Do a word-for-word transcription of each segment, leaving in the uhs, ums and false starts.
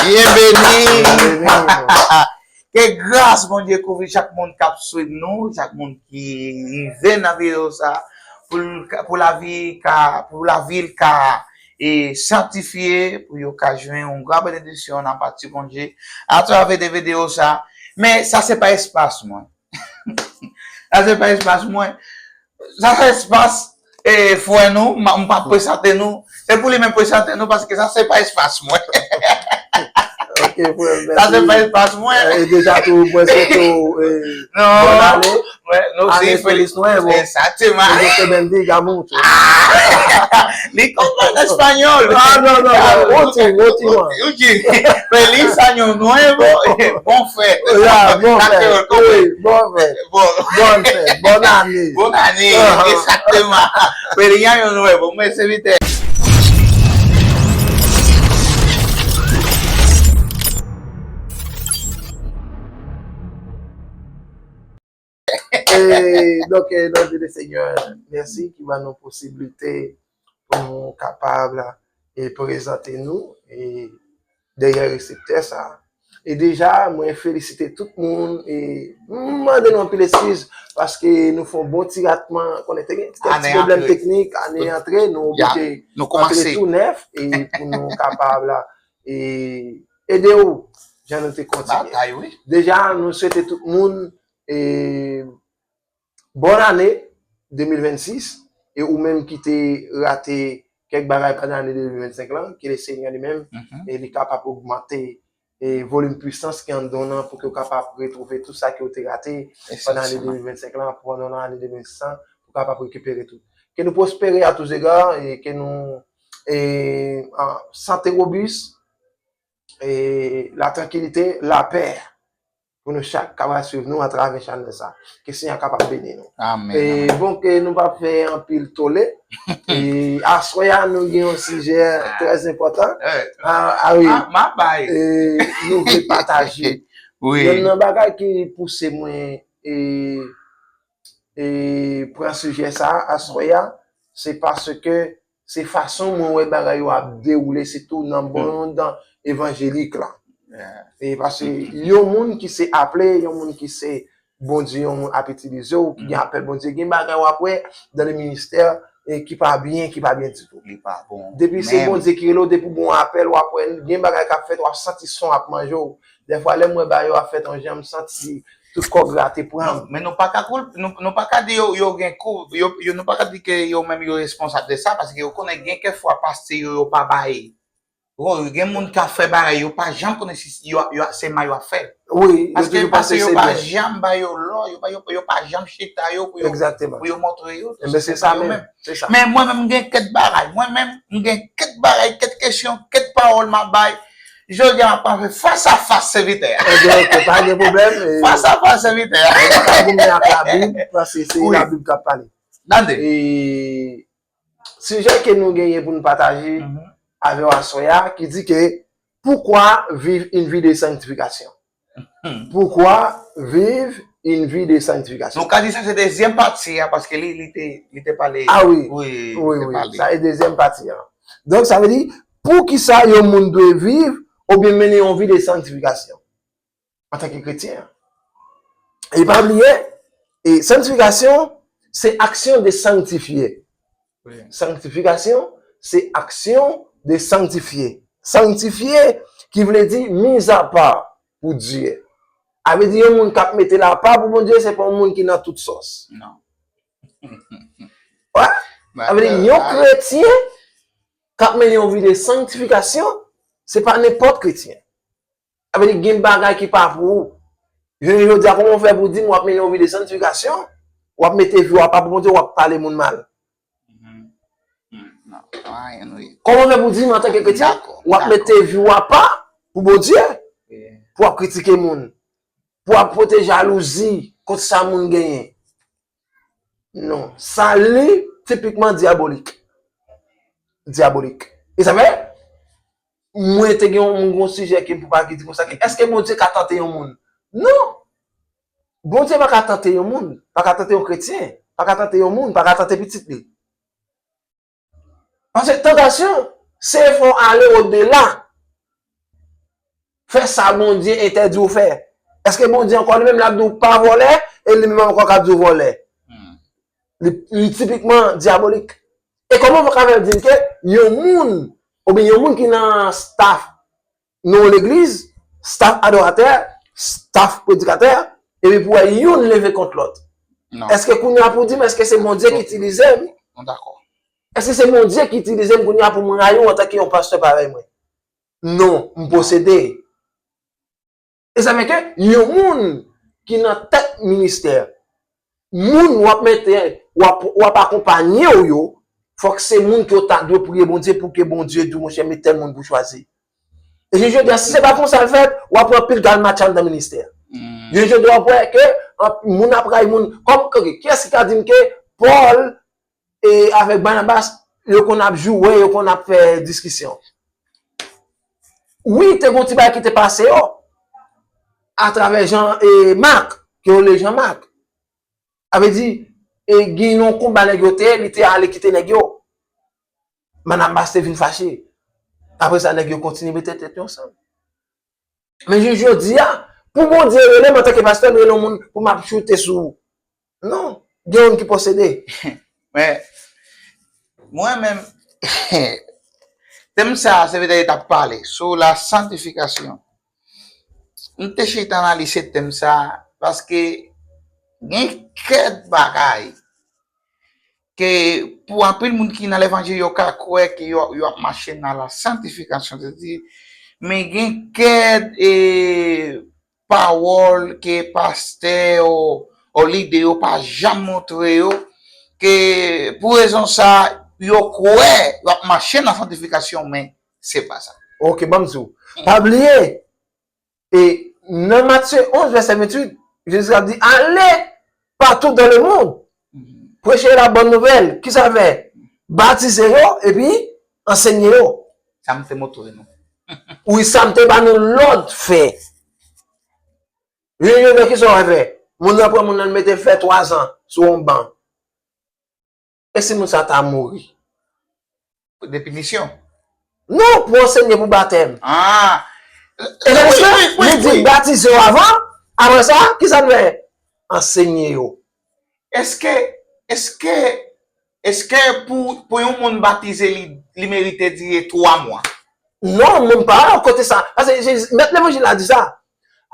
Byen beni. Byen beni. Ke gras Bondye kouvri chak moun k ap swiv nou, chak moun ki rive nan videyo sa, pou l ka, pou lavi ka, pou lavi l ka e sanktifye, pou yo ka jwenn yon gran benediksyon nan pati Bondye atravè de videyo sa. Men sa se pa espas mwen. Sa se pa espas mwen. Sa se espas e frè nou, m pa prezante nou. Se pou li menm prezante nou paske sa se pa espas mwen. Ok, frè m, mèsi. Sa se pa espas mwen. E deja tou, mwen swete w, e, non, bòn ane. Ane Feliz Nuevo. Exactement. Yo te bendiga mucho. Li konprann espanyòl. Ah, non, non, non. Último, último. Feliz año nuevo. Bon fèt. Ya, bon fèt. Wi, bon fèt. Bon. Bòn fèt, bòn ane. Bòn ane, egzakteman. Feliz año nuevo, mwen se vite. E, donk, e, nan non de Senyè, mèsi ki ban nou posiblite pou nou kapab e prezante nou e dèyè reseptè sa. E deja, mwen felisite tout moun e m mande nou anpil eskiz paske nou fè yon bon ti ratman, konnen te gen kèk ti pwoblèm teknik, ane antre, nou oblije antre tou nèf e pou nou kapab la e ede w jan nou te kontinye. Deja, nou swete tout moun e bòn ane de mil vennsis, e ou menm ki te rate kèk bagay pandan ane de mil vennsenk lan, ke le Senyè li menm, e li kapab ogmante e volim pwisans ki anndan w nan pou ke w kapab retwouve tout sa ke w te rate pandan ane de mil vennsenk lan, pandan ane de mil vennsis lan, pou w kapab rekipere tout. Ke nou pwospere a tou zega, e ke nou e, an, sante wobis, e, la trankilite, lapè pou nou chak k ap swiv nou atravè chanèl sa. Ke Senyè a kapab beni nou. Amèn. E, bon, ke nou pa fè anpil tole. E, aswè a, nou gen yon sijè trè enpòtan. Ah, ah, wi. Ah, m ap bay. E, nou vle pataje. Wi. Youn nan bagay ki pouse mwen e, e pran sijè sa a aswè a, se paske se fason mwen wè bagay yo ap dewoule, sitou nan mond evanjelik la. E paske yon moun ki se aple, yon moun ki se Bondye, yon moun ap itilize w, ki gen apèl Bondye, gen bagay w ap wè dan le ministè e ki pa byen, ki pa byen ditou. Li pa bon. Depi se Bondye ki rele w, depi w gen yon apèl, w ap wè gen bagay k ap fèt, w ap santi son ap manje w. Dèfwa, lè m wè bagay yo ap fèt yon jan, m santi tout kò grate pran m. Men nou pa ka koul-, nou, nou pa ka di yo, yo gen kou, yo, yo, nou pa ka di ke yo menm yo responsab de sa, paske yo konnen gen kèk fwa pastè yo, yo pa bay. Bon, gen moun k ap fè bagay, yo pa janm konnen si yo, yo, se mal yo ap fè. Wi, yo toujou panse se byen. Paske yo pa janm ba yo lò, yo pa, yo, yo pa janm chita yo pou yo, pou yo montre yo. Enben, se sa menm. Se sa. Men mwen menm, m gen kèk bagay. Mwen menm, m gen kèk bagay, kèk kesyon, kèk pawòl m ap bay. Jodi a, m ap pale fas a fas sèvitè a. Ebyen, ok, pa gen pwoblèm. Fas a fas sèvitè a. Nou pa goumen ak Labib, paske se Labib k ap pale. Tande. E sijè ke nou genyen pou nou pataje avè w aswè a, ki di ke, pourquoi vivre une vie de sanctification? Pourquoi vivre une vie de sanctification? Nou ka di sa se dezyèm pati a, paske li, li te, li te pale. Ah wi. Wi, wi, wi. Sa e dezyèm pati a. Donk, sa vle di, poukisa yon moun dwe viv oubyen mennen yon vi de sanktifikasyon antanke kretyen? E pa bliye, e sanktifikasyon, se aksyon de sanktifye. Sanktifikasyon, se aksyon de sanktifye. Sanktifye, ki vle di mizapa pou Dye. A vle di yon moun k ap mete l apa pou Bondye, se pa yon moun ki nan tout sòs. Non. Wi. Sa vle di yon kretyen k ap mennen yon vi de sanktifikasyon, se pa nenpòt kretyen. Sa vle di gen bagay ki pa pou ou. Jounen jodi a, kòman w fè pou di m w ap mennen yon vi de sanktifikasyon, w ap mete vi w apa pou Bondye, w ap pale moun mal? Kòman w fè pou di m antanke kretyen, w ap mete vi w apa pou Bondye, pou w ap kritike moun, pou w ap pote jalouzi kont sa moun genyen? Non, sa li tipikman dyabolik. Dyabolik. E sa fè, mwen te gen yon, yon sijè ke m pou pa di konsa, ke èske Bondye ka tante yon moun? Non! Bondye pa ka tante yon moun, pa ka tante yon kretyen, pa ka tante yon moun, pa ka tante pitit li. Paske tantasyon, se fè w ale odela. Fè sa Bondye entèdi w fè. Èske Bondye ankò li menm l ap di w pa vòlè, e li menm ankò k ap di w vòlè? Li, li tipikman dyabolik. E kòman w ka fè di m ke yon moun, oubyen yon moun ki nan staff nan yon legliz, staff adoratè, staff predikatè, epi pou wè youn leve kont lòt? Non. Èske kounye a pou di m, èske se Bondye ki itilize m? Non, dakò. Èske se Bondye ki itilize m kounye a pou m rayi w antanke yon pastè parèy mwen? Non, m posede. E sa fè ke yon moun ki nan tèt ministè, moun w ap mete, w ap, w ap akonpanye w yo, fòk se moun ke w ta dwe priye Bondye pou ke Bondye di w, monchè, men tèl moun pou chwazi. E jodi a, si se pa konsa l fèt, w ap wè anpil galmatch anndan ministè. Jodi a, w ap wè ke an, moun ap rayi moun. Kòm, ok, kiyès ki ka di m ke Pòl e avèk Banabas, yo konn ap joure, yo konn ap fè diskisyon? Wi, te gon ti bagay ki te pase yo, atravè Jan e Mak, ke yo rele Jan Mak. Sa vle di, e gen yon konba nèg yo te, li te ale kite nèg yo. Banabas te vin fache. Apre sa, nèg yo kontinye mete tèt yo ansanm. Men jis jodi a, pou Bondye rele m antanke pastè, m rele yon moun pou m ap choute sou ou. Non, gen yon ki posede. Men, mwen menm, tèm sa a, se petèt t ap pale sou la santifikasyon. M te chita analize tèm sa a, paske gen kèk bagay ke pou anpil moun ki nan levanjil yo ka kwè ke yo, yo ap mache nan la santifikasyon, se di, men gen kèk, e, pawòl ke pastè o, o lidè yo pa janm montre yo, ke pou rezon sa, yo kwè yo ap mache nan santifikasyon, men se pa sa. Ok, ban m di w. Pa bliye, e nan Matye onz, vèsè venntuit, Jezi ap di, allez partout dans le monde, prêchez la bonne nouvelle. Kisa l fè? Batize yo, epi ansenye yo. Sa m te montre nou. Wi, sa m te ba nou lòd fè. Wi, wi, men kisa w fè? Moun nan pran moun nan mete l fè twazan sou yon ban. E si moun sa ta mouri? De pinisyon. Non, pou ansenye pou batèm. Ah. E se pou sa, li di batize yo avan, apre sa, kisa l fè? Ansenye yo. Èske, èske, èske pou, pou yon moun batize, li, li merite dire twa mwa? Non, menm pa kote sa. Paske Jezi, mèt levanjil la di sa.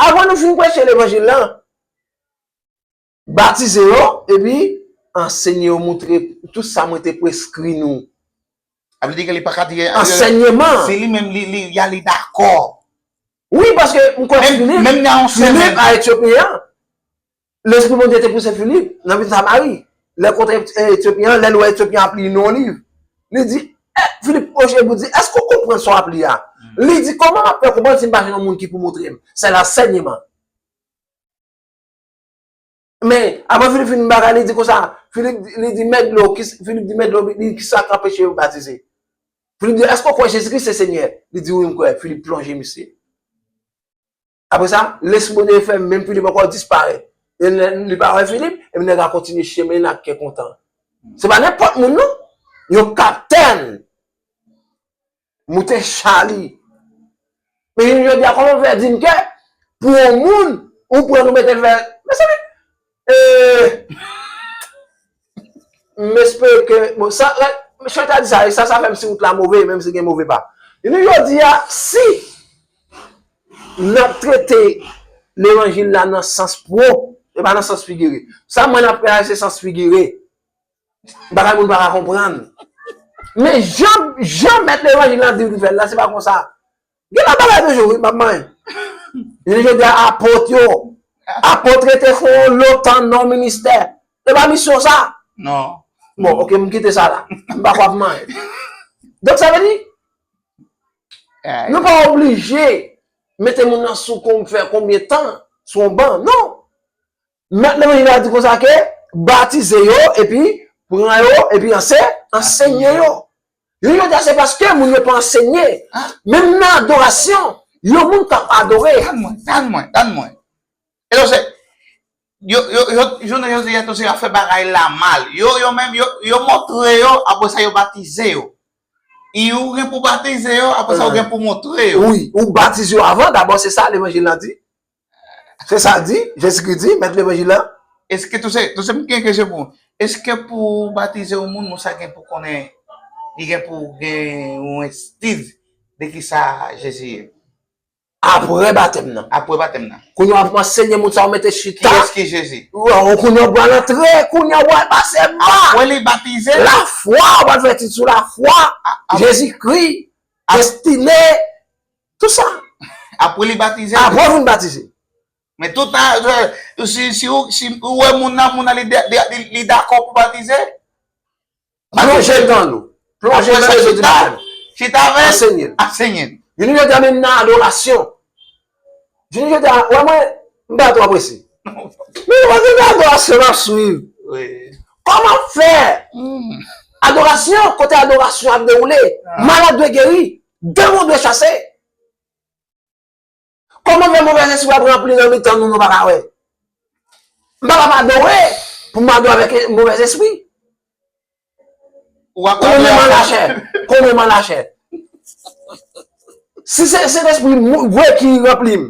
Avan nou fin preche levanjil lan, batize yo, epi ansenye yo, montre tout sa mwen te preskri nou. Sa vle di ke li pa ka di, ansèyman. Si li menm, li, li, ya li dakò. Wi, paske m kwè Filip, menm nan yon semèn. Filip a Etyopyen an, Lespri Bondye te pouse Filip nan vil Samari. Lè kontre Etyopyen an, lè l wè Etyopyen an ap li nan yon liv, li di, eh, Filip pwoche pou di, èske w konprann sa w ap li a? Li di, kòman m ap fè konprann si m pa jwenn yon moun ki pou montre m? Se lansèyman. Men, avan Filip fin bagay, li di konsa, Filip, li di, mèt dlo, ki, Filip di, mèt dlo, li, kisa k anpeche yo batize? Filip di, èske w kwè Jezikri se Senyè? Li di, wi, m kwè. Filip plonje misye. Apre sa, Lespri Bondye fè menm Filip ankò disparèt. E lè li pa wè Filip, epi nèg la kontinye chemen l ak kè kontan. Se pa nenpòt moun, non. Yon kaptèn. Moute cha li. Men jodi a, kòman w fè di m ke pou yon moun, ou pran nou mete l fè, mezanmi, eh, m espere ke, bon, sa, eh, Chanta di sa, e sa, sa fè m si wout la move, menm si gen move pa. Epi jodi a, si n ap trete levanjil la nan sans pwòp, e pa nan sans figire. Sa mwen ap fè a, se sans figire. Bagay moun pa ka konprann. Men jan, jan mèt levanjil lan di l fè l la, se pa konsa. Gen lòt bagay toujou, wi, m ap manyen. Jodi a, apot yo. Apot rete fè yon lo tan nan ministè. E pa misyon sa. Non. Bon, ok, m kite sa la. M pa kwè ap manyen. Donk, sa vle di, nou pa oblije mete moun nan sou kon, fè konbyen tan sou yon ban. Non. Mèt levanjil la di konsa ke batize yo, epi pran yo, epi anse, ansenye yo. Yo, yo di a se paske moun yo pa ansenye. Menm nan adorasyon, yon moun k ap adore. Tann mwen, tann mwen, tann mwen. E yo se, yo, yo, yo, jounen jodi a, yo se ap fè bagay la mal. Yo, yo menm, yo, yo montre yo, apre sa, yo batize yo. E ou gen pou batize yo, apre sa ou gen pou montre yo. Wi, ou batize yo avan, dabò se sa levanjil la di. Se sa l di, Jezikri di, mèt levanjil la. Èske tou se, tou se m gen kesyon pou ou. Èske pou batize yon moun, moun sa gen pou konnen, li gen pou gen yon estiz de ki sa Jezi ye? Apre batèm nan. Apre batèm nan. Kounye a w ap ansenye moun sa yo mete chita. Kiyès ki Jezi? Ou kounye a w pral antre, kounye a w pral pase ba. Apre li batize. Lafwa, w pral fè etid sou lafwa. Jezikri, destine, tou sa. Apre li batize. Apre w vin batize. Men tout tan, si, si, ou- si ou wè moun nan, moun nan li, de- de- li, li dakò pou batize. Plonje l nan dlo. Plonje l nan dlo. Chita avè l. Ansenye l. Ansenye l. Vini jodi a menm nan adorasyon. Vini jodi a, wè mwen, m pa twò prese. Men mwen gen adorasyon m ap swiv. Kòman fè? Adorasyon, kote adorasyon ap dewoule, malad dwe geri, demon dwe chase. Kòman fè movèzespri ap ranpli nan mitan nou, nou pa ka wè? M pa ka pa adore pou m adore avèk movèzespri. Ou ap Konnen m an lachè. Konnen m an lachè. Si se Sentespri vre ki ranpli m,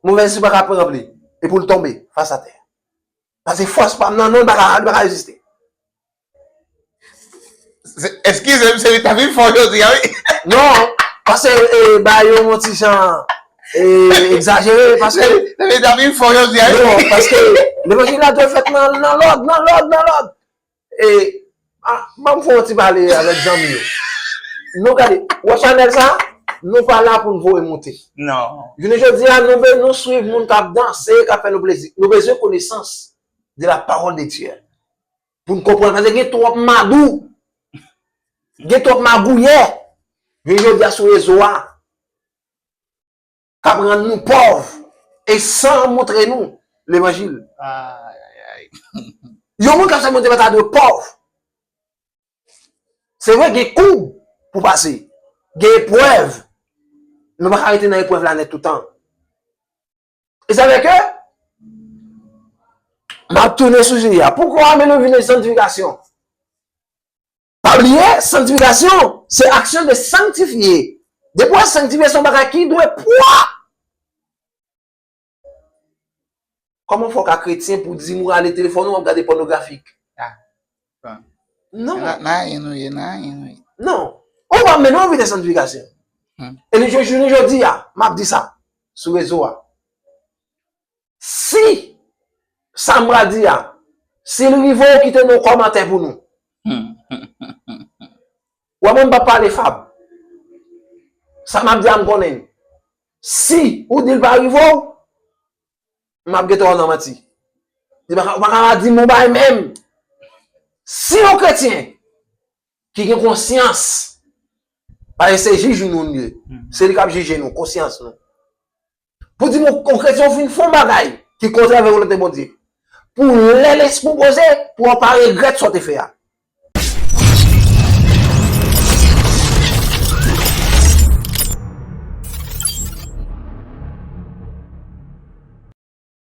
movèzespri pa ka ranpli. E pou l tonbe fas atè. Paske fòs pa m nan non, li pa ka, li pa ka reziste. Eskize m, se li ta vin fò jodi a, wi. Non, paske e, ba yo yon ti jan e, egzajere, paske. Se li ta vin fò jodi a, wi. Non, paske levanjil la dwe fèt nan, nan lòd, nan lòd, nan lòd. E, a, ban m fè yon ti pale avèk zanmi yo. Nou gade, wè chanèl sa, nou pa la pou n voye monte. Non. Jounen jodi a, nou, be- nou swiv moun k ap danse, k ap fè nou plezi. Nou bezwen konesans de la parole de Dieu. Pou n konprann, paske gen twòp madou, gen twòp magouyè, vin jodi a sou rezo a, k ap rann nou pòv, e san montre nou levanjil. Ay, ay, ay. Yon moun k ap sèvi Bondye pa ta dwe pòv. Se vre, gen koub pou pase, gen eprèv. Nou pa ka rete nan eprèv la nèt toutan. E sa fè ke m ap tounen sou sijè a. Poukwa w ap mele vin nan santifikasyon? Pa bliye, santifikasyon, se aksyon de sanktifye. Depi w sanktifye, se yon bagay ki dwe pwòp. Kòman fè w ka kretyen pou di m ou rale telefòn ou w ap gade pònografik? Non. Nan anyen nou ye, nan anyen nou ye. Non. Ou pa mennen w vin nan santifikasyon. E li jwe jounen jodi a, m ap di sa, sou rezo a. Si sa m pral di a, si l rive w kite nou kòmantè pou nou. Wè mwen m p ap pale fab. Sa m ap di a m konnen l. Si ou di l pa rive w, m ap gentan wè w nan manti. Li pa ka, ou pa ka di m yon bagay menm. Si yon kretyen ki gen konsyans, paske se jij nou n ye, se li k ap jije nou, konsyans nou. Pou di m yon kretyen ou fin fè yon bagay ki kontrè avèk volonte Bondye. Pou lè lespri w poze, pou w pa regrèt sa w te fè a.